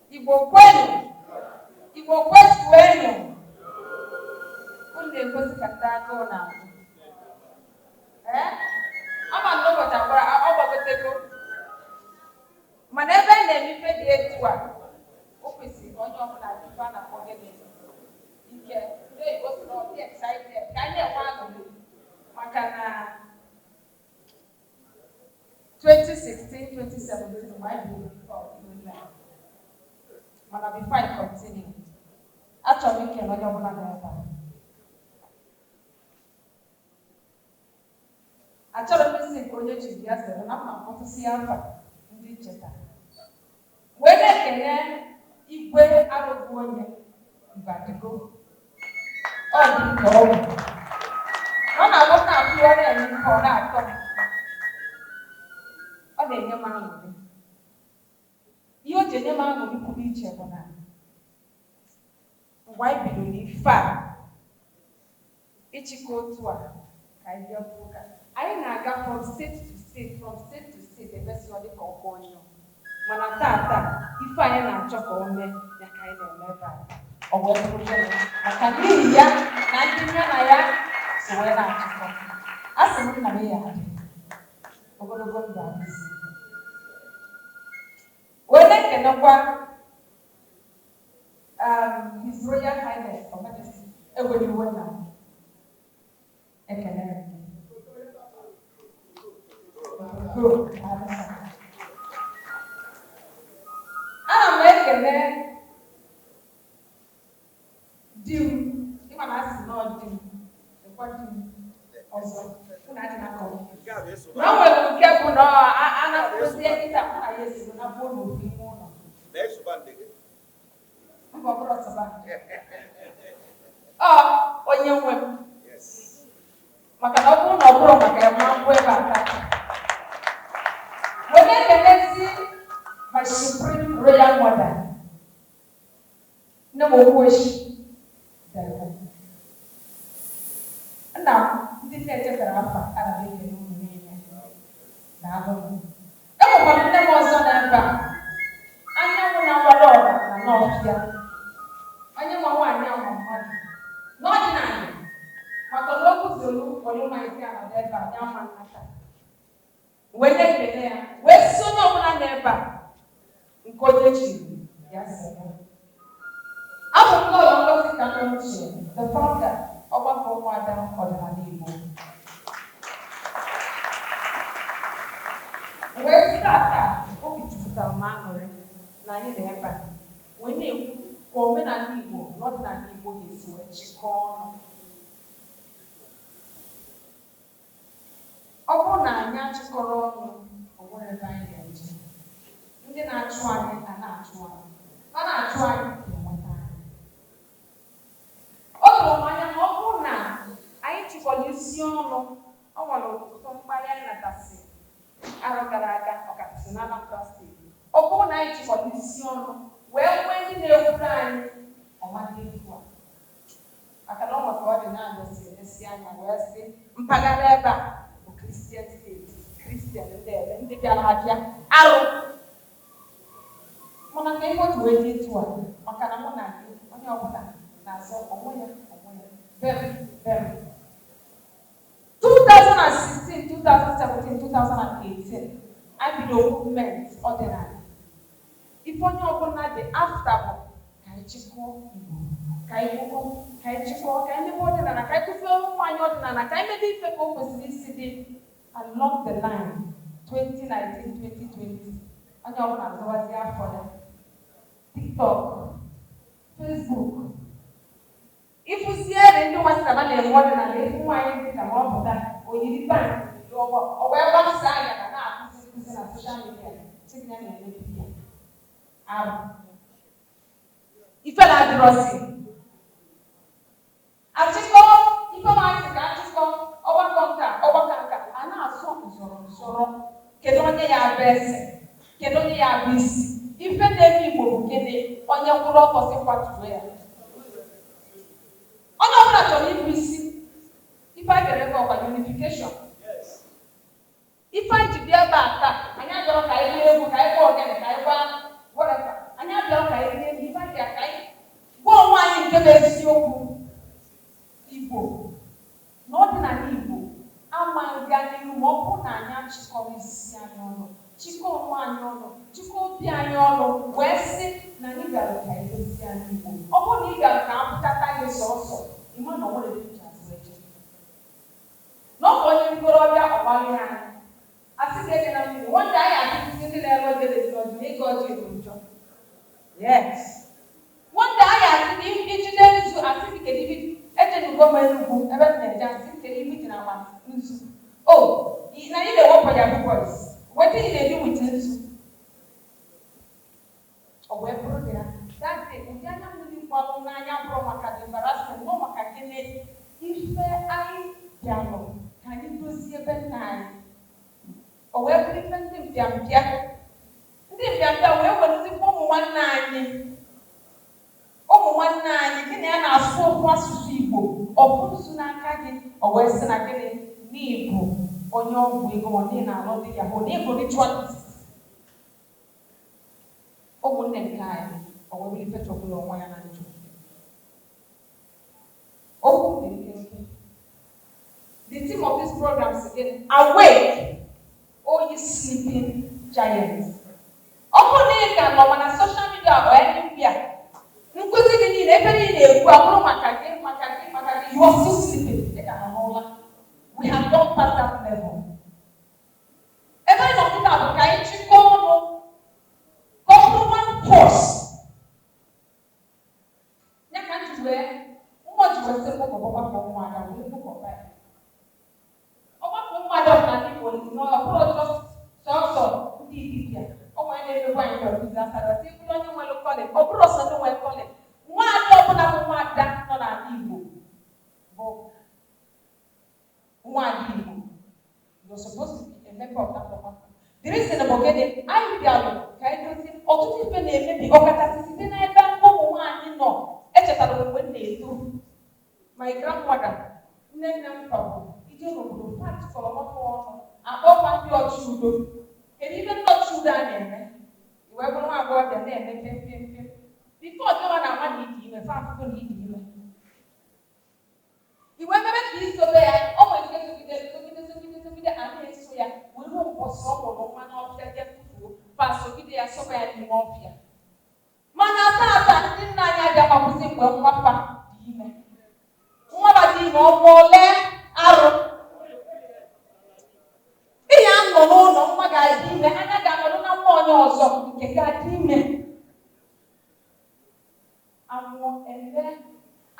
Igbo kwenu! Igbo kwezuenu! Unu na-egosi ka ndị agụụ na-agụ. Ee, ama m n'ụbọchị agbara ọ gbagotego, mana ebe a na-eme ife dị etu a, o kwesịrị ka onye ọbụla dị ife a na-akpọ gịnị, ike. Ndị oyibo sị na ọ dị excited, ka anyị na-enwe aṅụrị maka na 2016, 2017 mgbe anyị bidoro ife ọdịnihu a. Mana before I continue, achọrọ m ikele onye ọbụla nọ ebe a. Achọrọ m isi nke onye chiri ya zere na mma mkpọtụsị ya afa ndị ncheta wee na-ekele Igwe Arụgbu onye Mbadigo. Ọ dị nke ọgwụ ọ na-abụ na-atụ, ọ na-eme nke ọ na-atọ m, ọ na-enye m aṅụrị. Ihe o ji enye m aṅụrị pụrụ iche bụ na mgbe anyị bidoro ife a, ịchịkọ otu a ka anyị bịa kwuo ka anyị na-aga from state to state, from state to state, emesi ọ dị ka ọkụ ọnyụọ. Mana tata, ife anyị na-achọ ka o mee ya ka anyị na-eme ebe a. Ọ wee bụrụ gịnị? Maka n'ihi ya na ndị ya na ya so wee na-achịkọ. A sị m nna m ya adị ogologo ndụ, adịzi wee na-ekenekwa His Royal Highness or Majesty. Eweliwo nna m, ekelere m gị. Go, Alisa. Ana m ekele di m, ịma na asị na ọ di m ekwa di m ọzọ unu adị na kọ na o nwere nke bụ na a na-akụzie kịta, mụ na ya esigo na kwuo n'ofu ime ụlọ. Mba, ọ bụrụ ọsọba ọ onye nwe m, maka na ọ bụrụ na ọ bụrụ maka ya, ma nkwụ ebe a taa. Wee na-ekelezi my supreme royal mother, nne m Okwuechi. Nna m, ndị na-echetara afa, ana m ekele unu niile. Daalụ m. Enwekwara nne m ọzọ n'ebe a, anyanwụ na-awara ọra na n'ọfịa, onye nwa nwaanyị ama mmadụ n'ọdịnala, maka na o guzoro olụmaisi anọdụ ebe a ya ma nnata. Wee na-ekele ya, wee si onye ọbụla n'ebe a, nke onye chiri ya zere. Abụ m Lọlọ Ngozi Kanuche, the founder Ọgbakọ Ụmụada Ọdịnala Igbo. Wee sị tata, obi jupụtara m aṅụrị na anyị nọ ebe a wee na-ekwu ka omenala Igbo na ọdịnala Igbo ga-esi wee chịkọọ ọnụ. Ọ bụrụ na anyị achịkọrọ ọnụ, o nwere ebe anyị ga-eje. Ndị na-achụ anyị a na-achụ anyị, ha na-achụ anyị ga-enweta anyị. O doro m anya ma ọ bụrụ na anyị chịkọrọ isi ọnụ. Ọ nwere ọtụtụ mkparị anyị natasị arọ gara aga, ọkachasị na Anambra Steeti. Ọ bụrụ na anyị chịkọrọ isi ọnụ wee nwee ndị na-ekwuru anyị ọmadị etu a, maka na ọ nwere ka ọ dị na-anọsi emesi anya wee sị mpaghara ebe a bụ Christian steeti, Christian ndị ebe ndị bịara abịa arụ. Mana ka ihe otu wee dị etu a, maka na mụ na gị, onye ọbụla na-azọ onwe ya, onwe ya, bem bem. 2016, 2017, 2018, anyị bido movement ọdịnala. Ife onye ọbụla dị after bụ ka anyị chịkọọ Igbo, ka anyị kwukọ, ka anyị chịkọọ, ka anyị mebe ọdịnala, ka anyị kụziere ụmụ anyị ọdịnala, ka anyị mebe ife ka o kwesịrị isi dị. Along the line, 2019, 2020, onye ọbụla azọwazi afọ ya. TikTok, Facebook, ịfụziere ndị nwa sị na na-eme ọdịnala, efu nwaanyị dị ka ma ọ pụta oyiri pant ọ wee gbasaa anya na na-akụzi nkụzi na social media, sị gị na na-eme dibịa arụ. Ife na-adịrọzi achịkọ ife masị ka achịkọ ọgbakọ nka, ọgbakọ nka a na-asọ nzọrọ nzọrọ, kedu onye ya abụ eze, kedu onye ya abụ isi. Ife na-eme Igbo bụ gịnị? Onye kwụrụ ọtọ si kwatuo ya. Onye ọbụla chọrọ ịbụ isi. Ife anyị bịara ebe ọkwa unification. Ife anyị ji bịa ebe a taa, anyị abịarọ ka anyị gbaa egwu, ka anyị gbaa ogene, ka anyị gbaa whatever. Anyị abịa ka anyị rie ife, anyị bịa ka anyị gwa onwe anyị nke bụ eziokwu. Igbo na ọdịnala Igbo ama nga n'ihu ma ọ bụrụ na anyị achịkọrọ isi anyị ọnụ, chịkọ onwe anyị ọnụ, chịkọ obi anyị ọnụ, wee sị na anyị bịara ka anyị dozie anyị Igbo. Ọ bụrụ na ị bịara ka apụtata gị sọsọ, ịma na ọ nwere ebe iji azụ eje na ọ bụ onye nkorobịa ọgbalị anyị asị gị eje na mmiri. Nwata anyị asịsị ndị na-ere ọjị erezi ọjị na ịga ọjị bụ njọ. Yes, nwata anyị asị gị ijide nzu, asị gị kedu ibe ejenugo m Enugwu ebe m na-eje, asị kedu ibe iji na agba nzu o na you dey work for yahoo boys, wetin you dey do with nzu? Ọ wee bụrụ gị na that day, ụdị anya mmiri gbalụ n'anya bụrụ maka the embarrassment nọ maka gịnị. Ife anyị bịalụ ka anyị dozie ebe nna anyị, o wee bụrụ ife ndị mbịambịa wee werezikwa ụmụ nwanne anyị, ụmụ nwanne anyị gị na ya na-asụ okwu asụsụ Igbo, ọ bụ nzu n'aka gị, o wee sị na gịnị, n'ịbụ onye ọgwụ ego, ọ n'ihi na-alụ dị yahoo, n'ịbụ ritualist. Ụmụnne nke anyị, o wee bụrụ ife chọgburu onwe ya na njọ. Okwu dị nkenke. The theme of this program is again, "Awake, O ye sleeping giants." Ọ bụrụ na ị ka nọ mana social media or anywhere, nkụzi gị niile, ebe niile na-ekwu abụrụ maka gị, maka gị, maka gị, you are still sleeping. Ị ka nọ n'ụla. We have gone past that level. Ebe anyị nọ kịta bụ ka anyị chịkọọ ọnụ ka ọ bụrụ one force. Ya ka m ji wee mmụọ ji wee sị mkpụkọba ọgbakọ ụmụada, wee mkpụkọba ya ọgbakọ ụmụada ọdịnala Igbo na ọ bụrụ sọsọ ndị dibịa. Ọ nwere na-emekwa anyị ọdịzi asara sị bụrụ onye nwere calling, ọ bụrụ ọsọ ndị nwere calling. Nwaada ọbụla bụ nwaada nọ n'ala Igbo bụ nwaada Igbo, you're supposed to be a member of that ọgbakọ. The reason bụ gịnị? Anyị bịalụ ka anyị dozie ọtụtụ ife na-emebi, ọkachasị site n'ebe ụmụ nwaanyị nọ. Echetara m mgbe m na-eto, my grandmother, nne nne m, kwabụ ije n'obodo fa chịkọrọ ọgbakọ ọnụ, akpọkwa ndị ọchị udo. Kedu ife ndị ọchị udo a na-eme? I wee bụrụ nwa agbọghọbịa na-eme pim pim pim bifo ọjọọ na ama na ịdị ime, fa afụgo na ịdị ime, i wee mebe ka isobe ya. O nwere ike sogide, sogide, sogide, sogide, a na-eso ya wee ruo mbọsị ọ mụrụ nwa n'ọfịa, jee tụfuo. Fa sogide ya, soba ya n'ime ọfịa. Mana tata, ndị nna anyị abịa makwụzi mgbe nwa fa dị ime, nwa ba dị ime, ọ mụọ lee arụ. Ihe anọ n'ụlọ, nwa ga-adị ime, anya ga-anọdụ na nwa onye ọzọ nke ga-adị ime, amụọ ele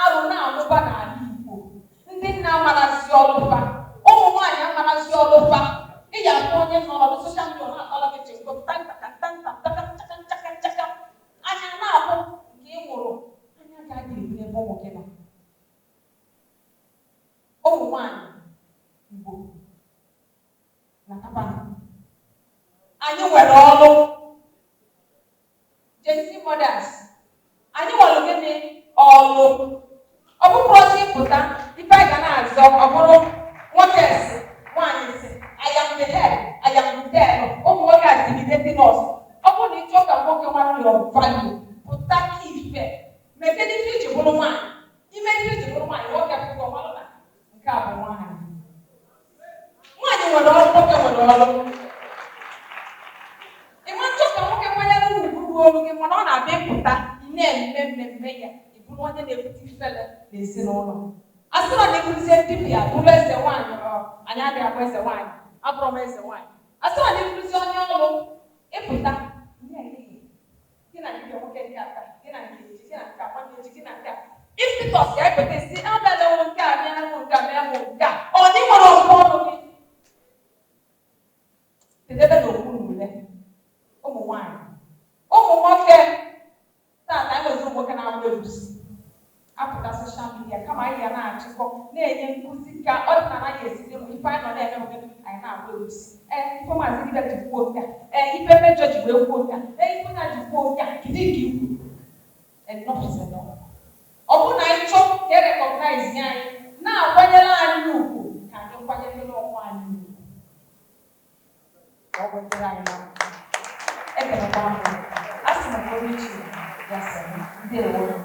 arụ na-amụba n'ala Igbo. Ndị nna amarazi ọlụfa, ụmụ nwaanyị amarazi ọlụfa. Ị ga-afụ onye nọ n'ọdụ social media na-akpala gị chingo nchaka nchaka nchaka, anya na-abụ nke ị nwụrụ anya ga-adị ebu n'ebe ụmụ gị nọ. Ụmụ nwaanyị Igbo na tabanụ, anyị nwere ọrụ. Gen Z mothers, anyị nwere gịnị? Ọlụ. Ọ bụkwụrọzi ịpụta ife anyị ga na-azọ, ọ bụrụ nwoke si, nwaanyị si, I am the head, I am the tail. Ụmụ nwoke are intimidating us. Ọ bụrụ na ị chọọ ka nwoke nwere your value, pụta ka ife mekene ife iji bụrụ nwaanyị, ime ife iji bụrụ nwaanyị, nwoke pụta ọmalụ na nke a bụ nwaanyị. Nwaanyị nwere ọrụ, nwoke nwere ọrụ. Ịma nchọ ka nwoke kwanyere ugwu ruo olu gị, mana ọ na-abịa ịpụta, ị na-eme mmemme ya, ị bụrụ onye na-ebute ifele n'ezinụlọ. A sịrọ na ịbụrụzie dibịa bụrụ eze nwaanyị, ọ anyị adịghị abụ eze nwaanyị, abụrụ m eze nwaanyị. A sịrọ na ịbụrụzie onye ọrụ, ịpụta na-eme gị na dibịa nwoke nke aka gị na nke echi, gị na nke a nwanne echi, gị na nke a impetus ya epụta isi abịala m nke a bịa m nke a bịa m nke a, ọ dị nwere okwu ọnụ gị kedebe n'okpuru ule. Ụmụ nwanyị, ụmụ nwoke, tata anyị nwezi ụmụ nwoke na-agba egusi apụta social media. Kama anyị ya na-achịkọ na-enye nkụzi ka ọdịnala ya esite mụ ife anyị nọ na-eme bụ gịnị? Anyị na-agba egusi. Ee, ife maazị dibịa ji kwuo nke a, ee, ife mejọ ji wee kwuo nke a, ee, ife na ji kwuo nke a, kedu nke ikwu? Enough is enough. Ọ bụrụ na anyị chọọ ka e recognize anyị, na-akwanyere anyị ugwu, ka anyị kwanyere onwe anyị ugwu, ka ọ gwetara anyị na mma. Ekelekwa m. A sị m ka onye chi. Ya sị, ndewo.